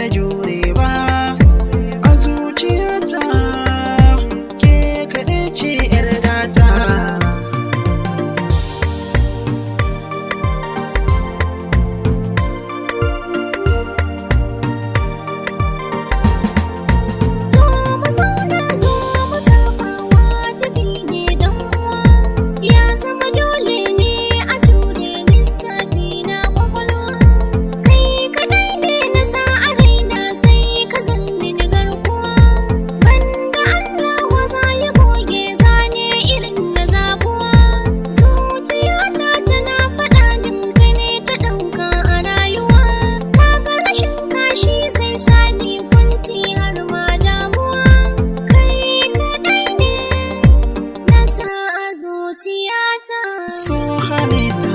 na jure ba. A zuciyata ke kaɗai ce 'yar gata. Zo mu zauna, zo mu saba, wajibi ne dan uwa. Ya zama dole ne a jure lissafi na kwakwalwa. Kai kadai ne na sa a raina, sai ka zammi ni garkuwa. Banda Allah, wa za ya goge zane irin na zabuwa? Zuciyata tana faɗa min kai ne ta ɗauka a rayuwa. Kaga rashin kashi zai sani kunci har ma damuwa. Kai kaɗai ne na sa a zuciyata. So halitta